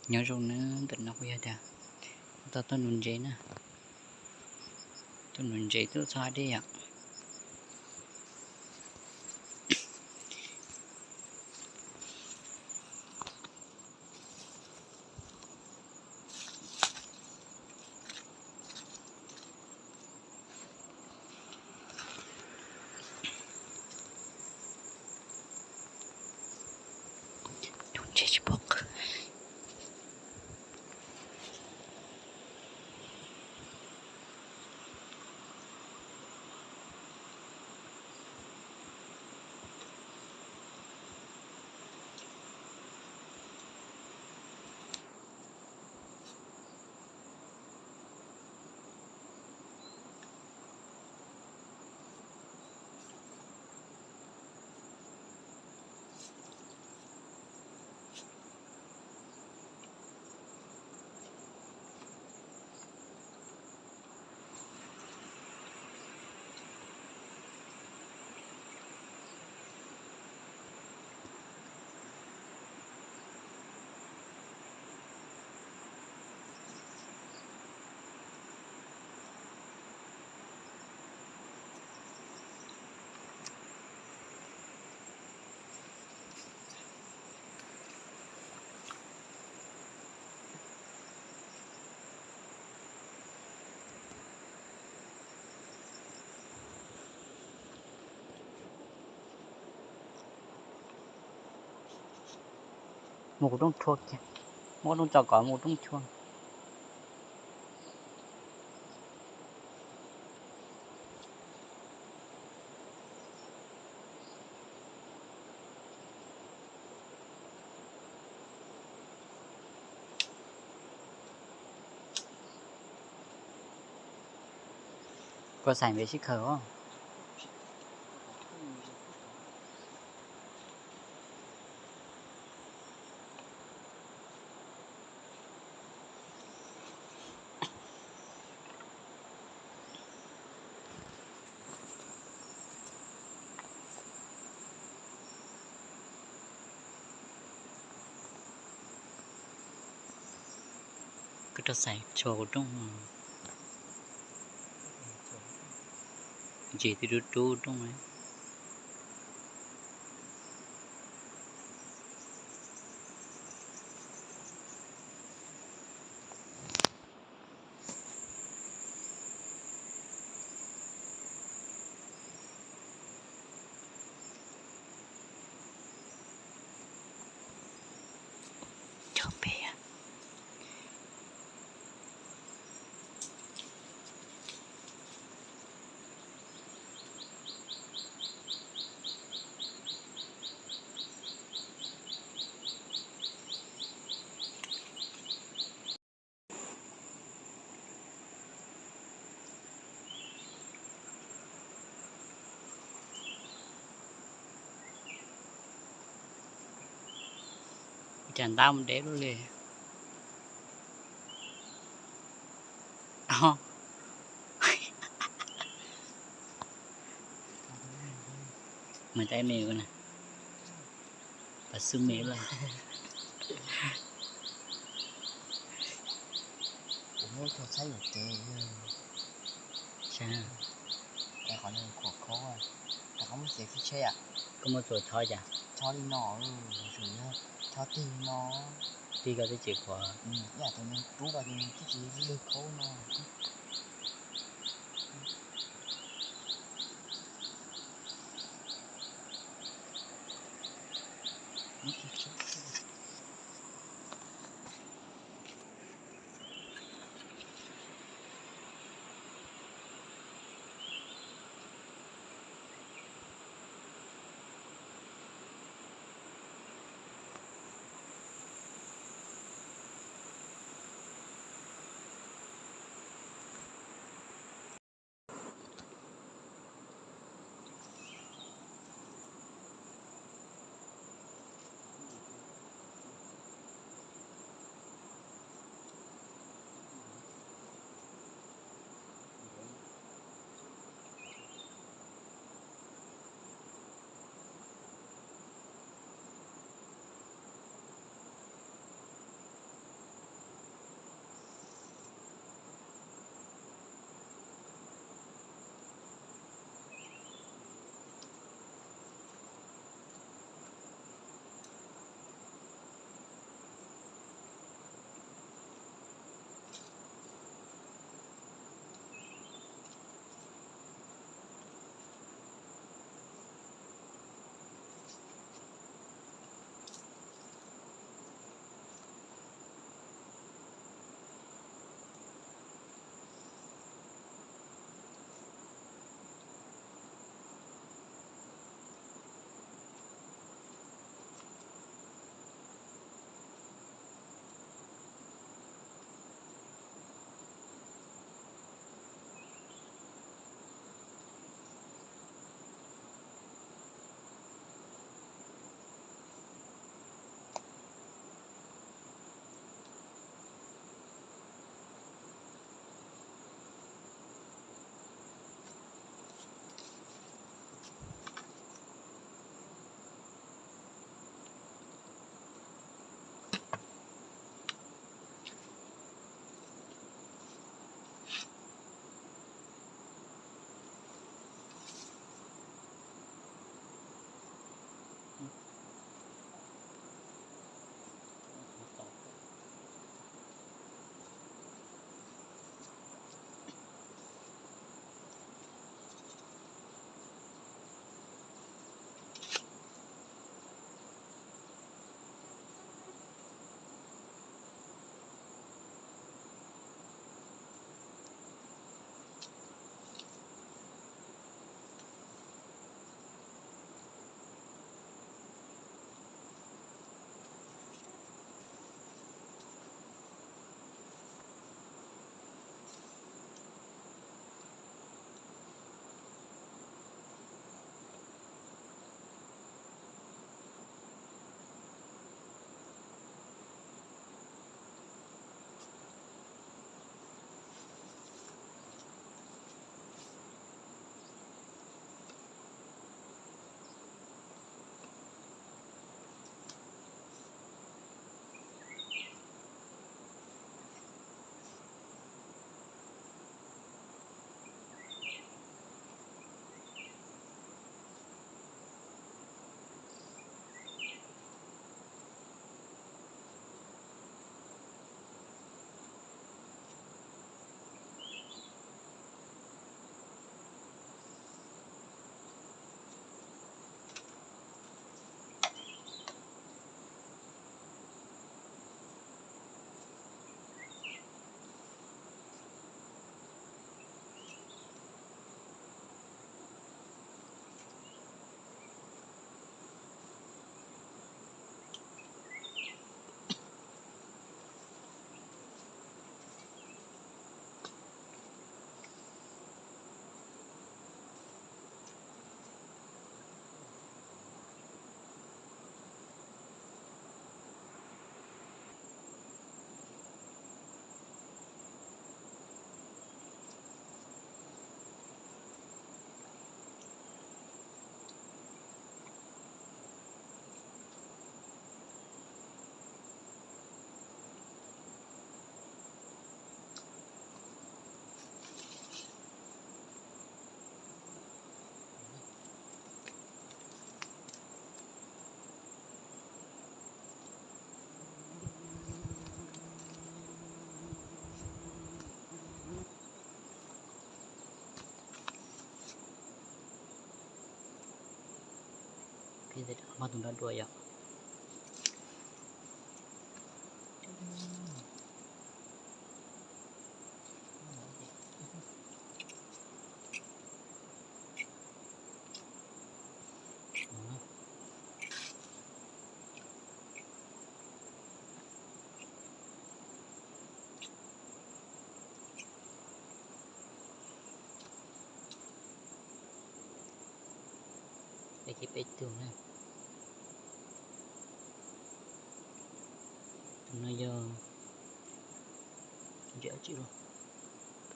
Nyob zoo na, ntawm no kuj yog tias tau tuaj nuv ntses na, tuaj nuv ntses tuaj txog dej yom. Mus kuv rooj tshua kiag, muab rooj tso kom mus rooj tshua. Koj xaim npe sib khaws os. Koj rau xaim tshua kuv rooj, ntses twb rub rub rooj. Cov pem. Cas ntab mus deb luaj li. Mas tab me, pas xwb me lawm. Kuv muab tso saib yus tes. Saib, qhov no khuam khaub, rov qab muab txiav txib tsheb yom. Koj muab txuas chob cas? Chob li no, tsuas yog chob tig li no. Tig koj twb tsis khuam. Ib yam tus neeg rub los nws twb tsis lwg khaub no. Muab tus nrog dua yom. Peb kiag peb tug na. Tus no yog ntsia tsis los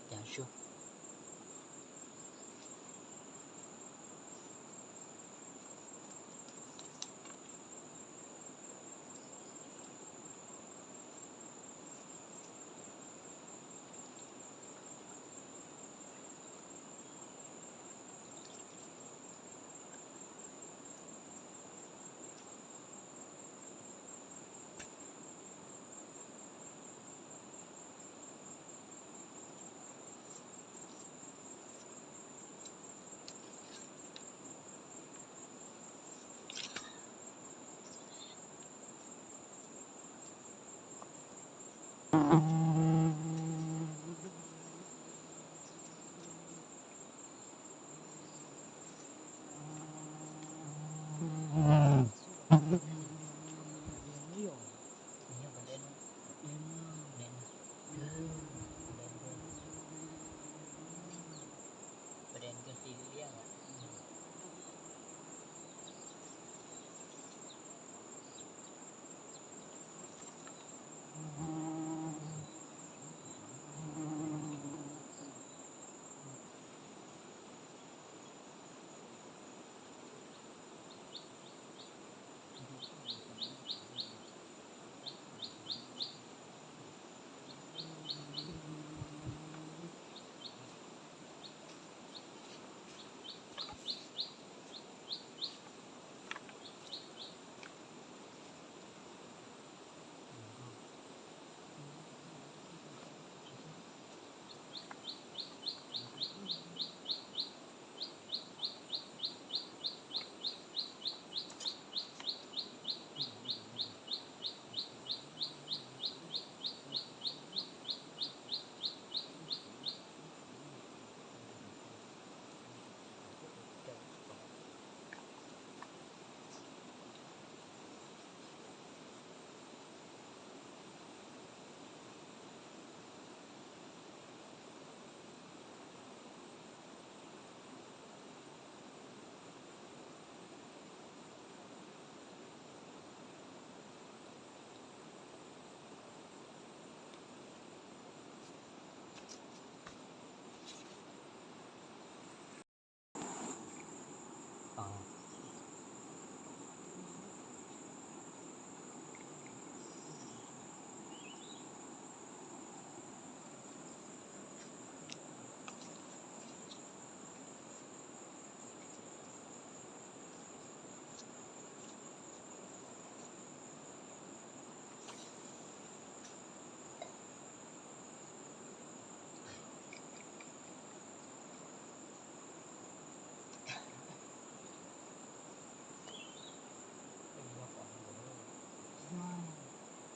cas zog.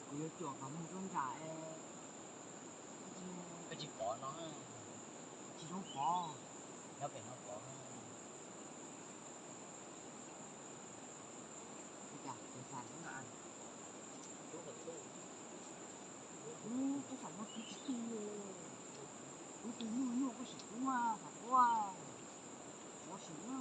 Kuv yuav cuam kom moog rua nram es tsis pom no, tsis zoo pom. Nyob pem no pom. Ua cas kuv xav no, kuv xav no kuv tsis tu, kuv tus nyuj nyuaj koj sim pub mas qhov quaj, qhov sim na.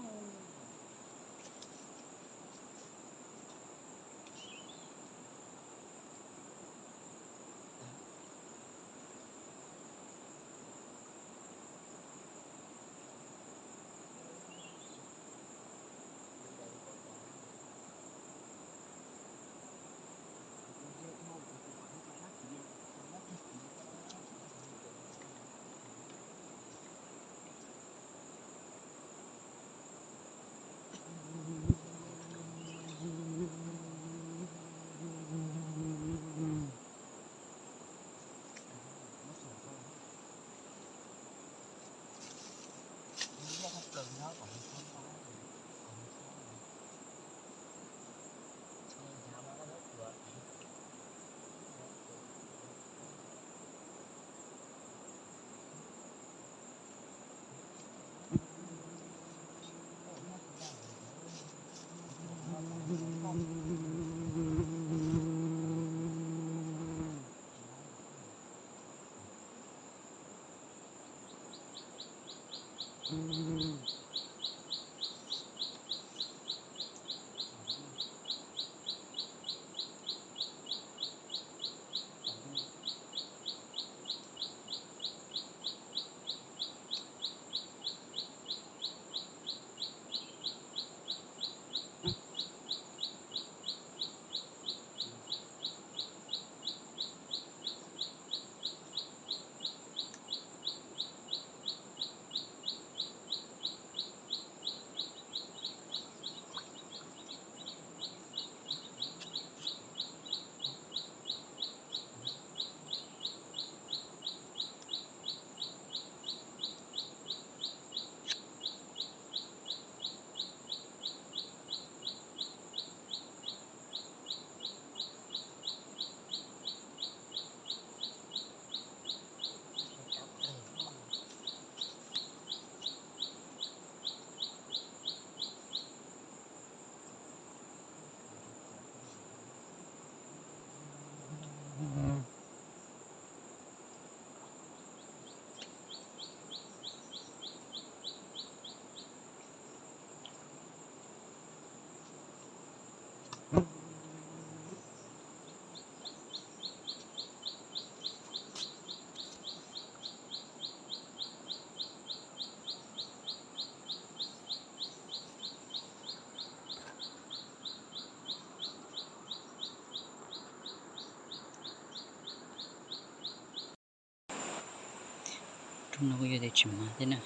Rau no kuj yog tias tsis mag thiab na.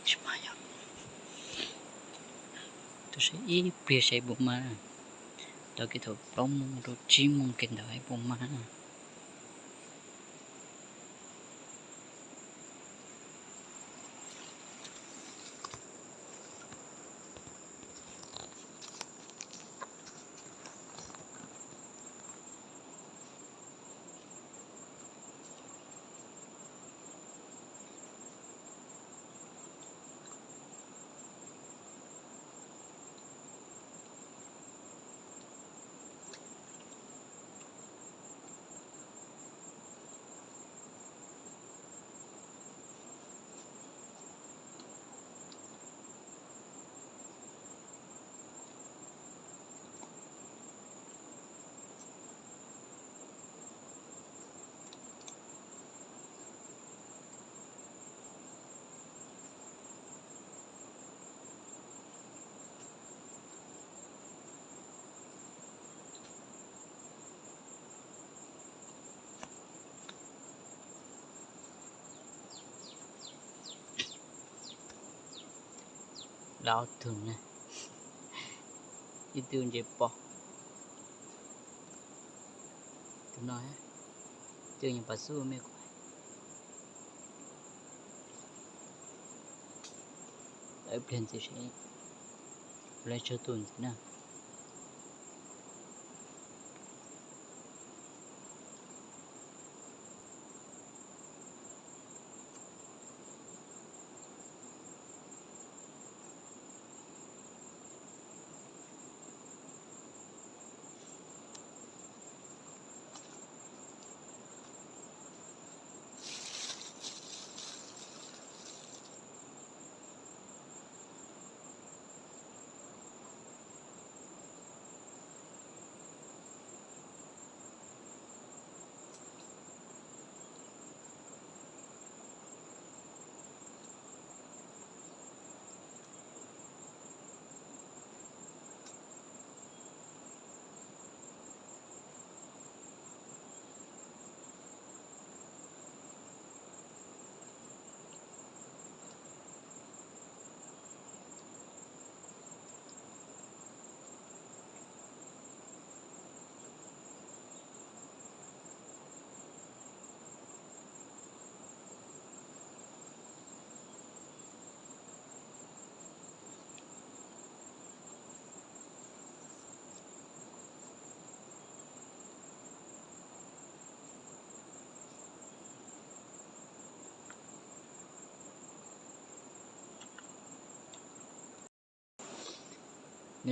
Tsis mag yog. Tus saib ib pliag saib puas mag. Tau kev thaum plaub moos rau tsib moos kev ntawd puas mag. Lawv ob tug na, ib tug ntses pom, tus no, tus nyuag pas xub me kuv, ib pliag ntxiv seb lawv tsawg tus ntxiv na.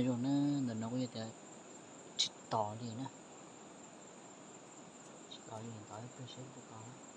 Zoo na, ntawm no kuj yog tias tsis tos li na, tsis tos li, tos ib pliag seb puas tos.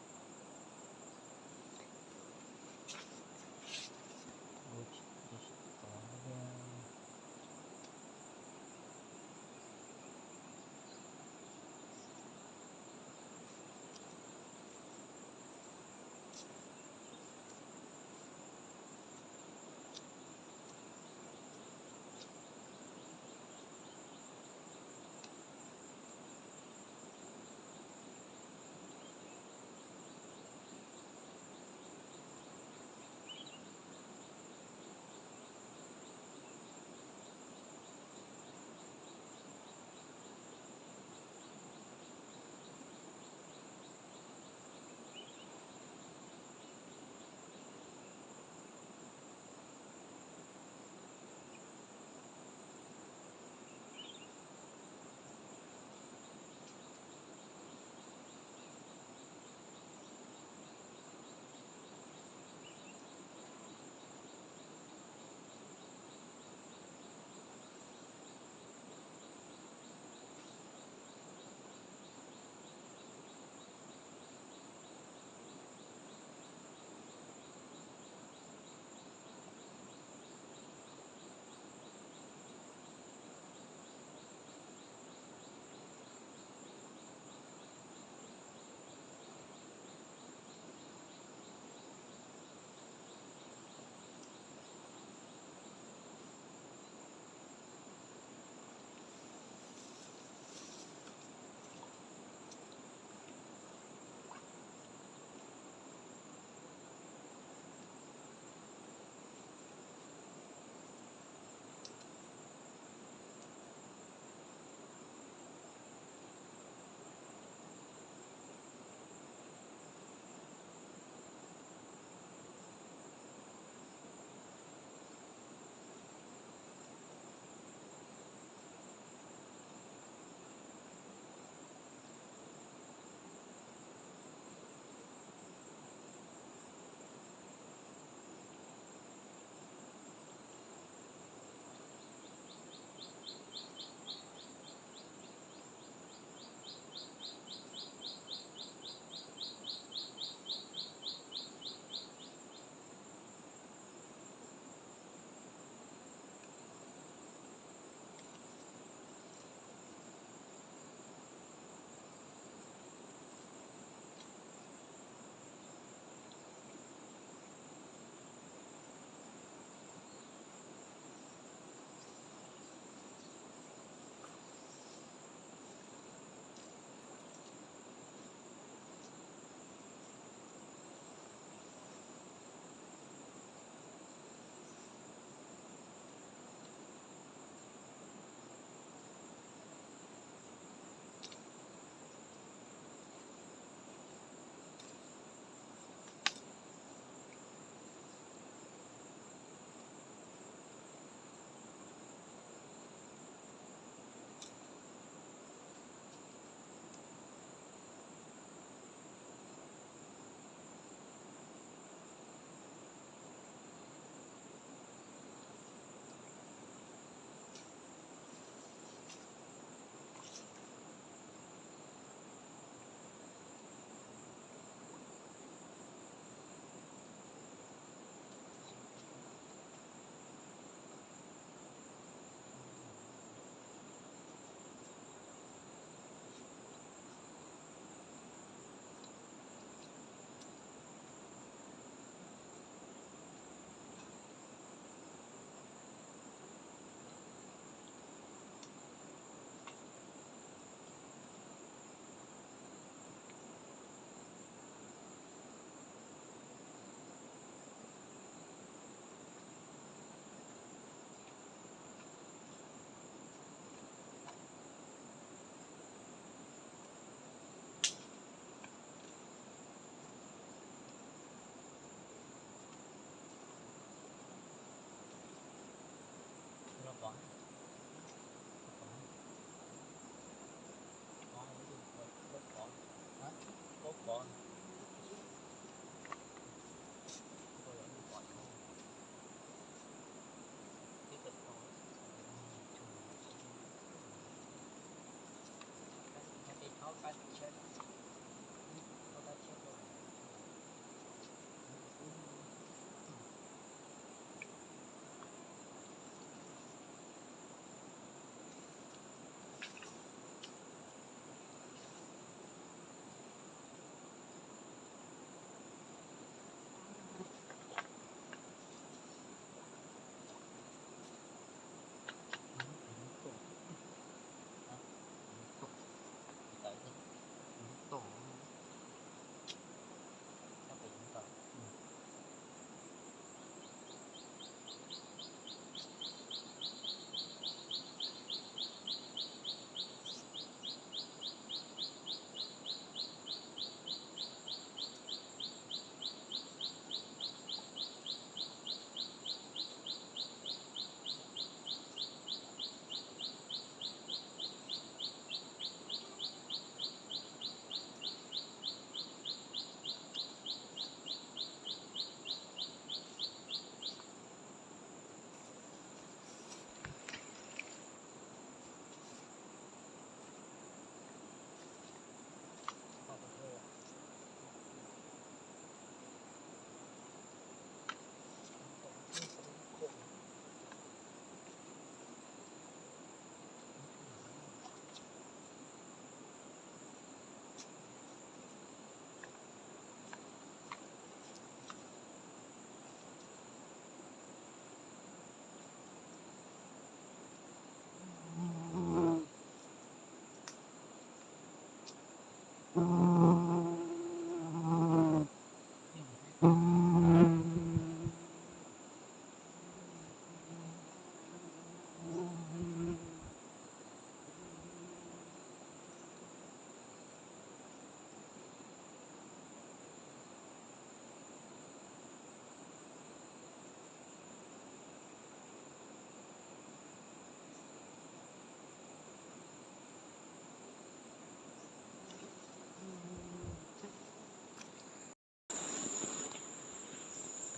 Peb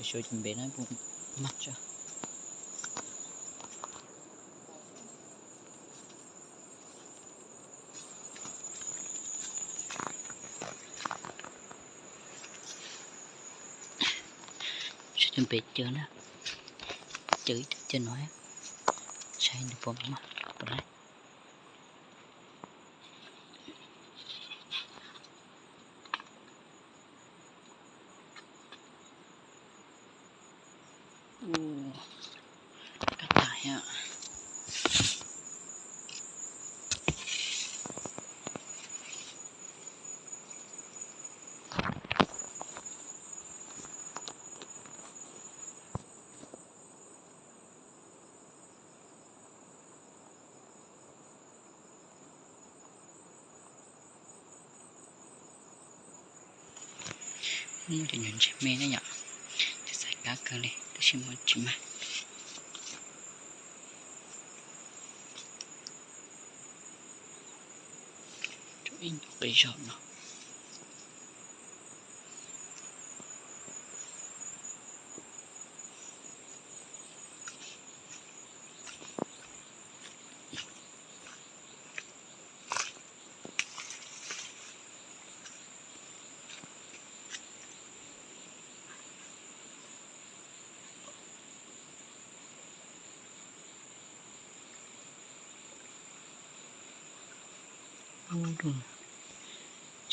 suav cov npe no kuj mag tso. Suav cov npe caw na, caw ib tug caw no, saib nws puas mag puas laib. Cov nyuag ntsej me na yom, cov xaiv kab kawg li tab sis mas tsis mag. Ib nyuag qis zog no.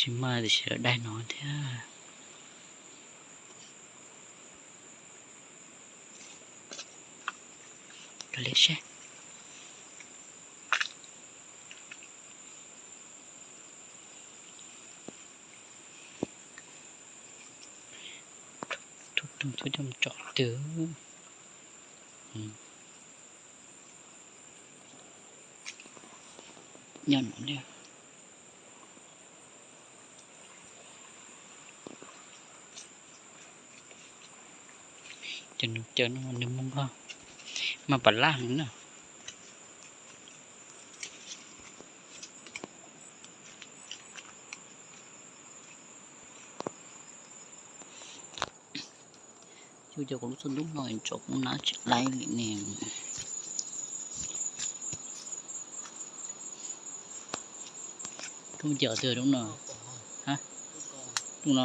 Tsis mag tiam sis lawv daig no thiab. Kawg li seb. Thub tug thub coj mus tso twg. Nyob no li. Cov nws caw no nws muaj nqog, mas pam laj heev na. Cuj cov kuv lub txoj ntub no tso kuv nab tsis laib li ne. Rub ncaws twg rub no? Ha? Rub no.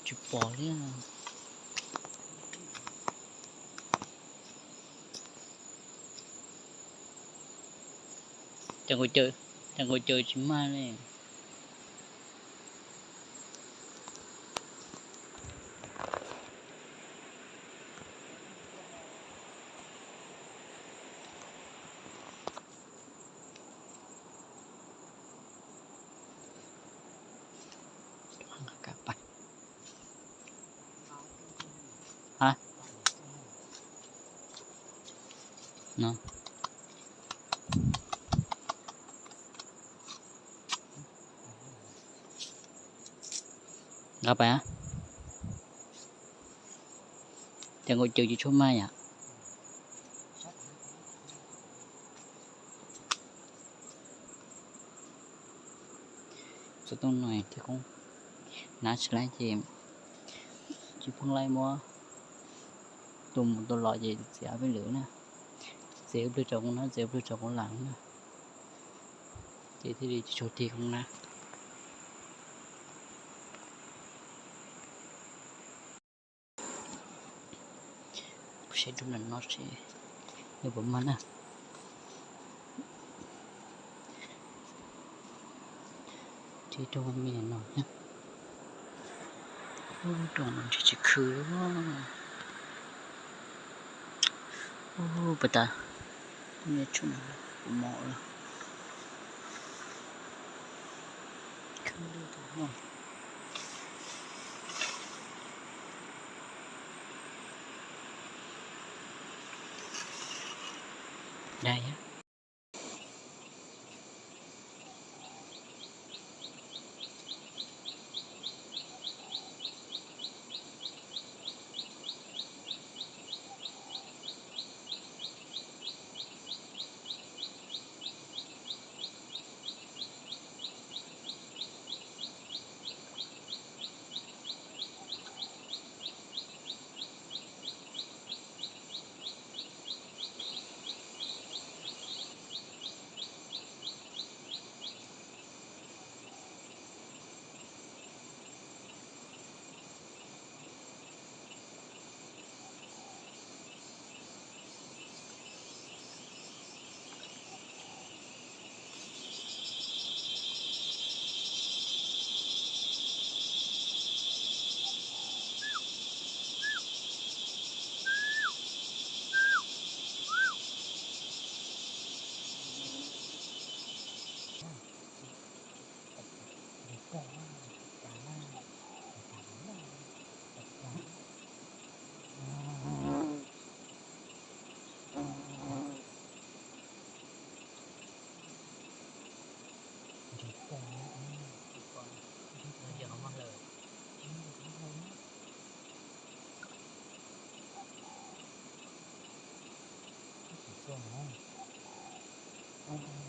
Tsis pom li. Cas nkaus caws, cas nkaus caws tsis mag li. Ha? No. Nqa pais. Cas nkaus caws tsis tshua mag yom. Xov tooj no thiaj koob, nab tsis laib ces tsis pheej laib muab tua mus tua los ces txiav peb lwm na. Txiav ib pliag tso koob nab, txiav ib pliag tso koob lam na, ces thiaj li tsis tshua tig koob nab. Kuv saib rau nram no seb nws puas mag na. Tig rau me no thiab. Ub, rau no ntshe tsis khw li. Ub, puas tas, kuv niam tsum kuv mos lawm. Yog qhov muag hlaws.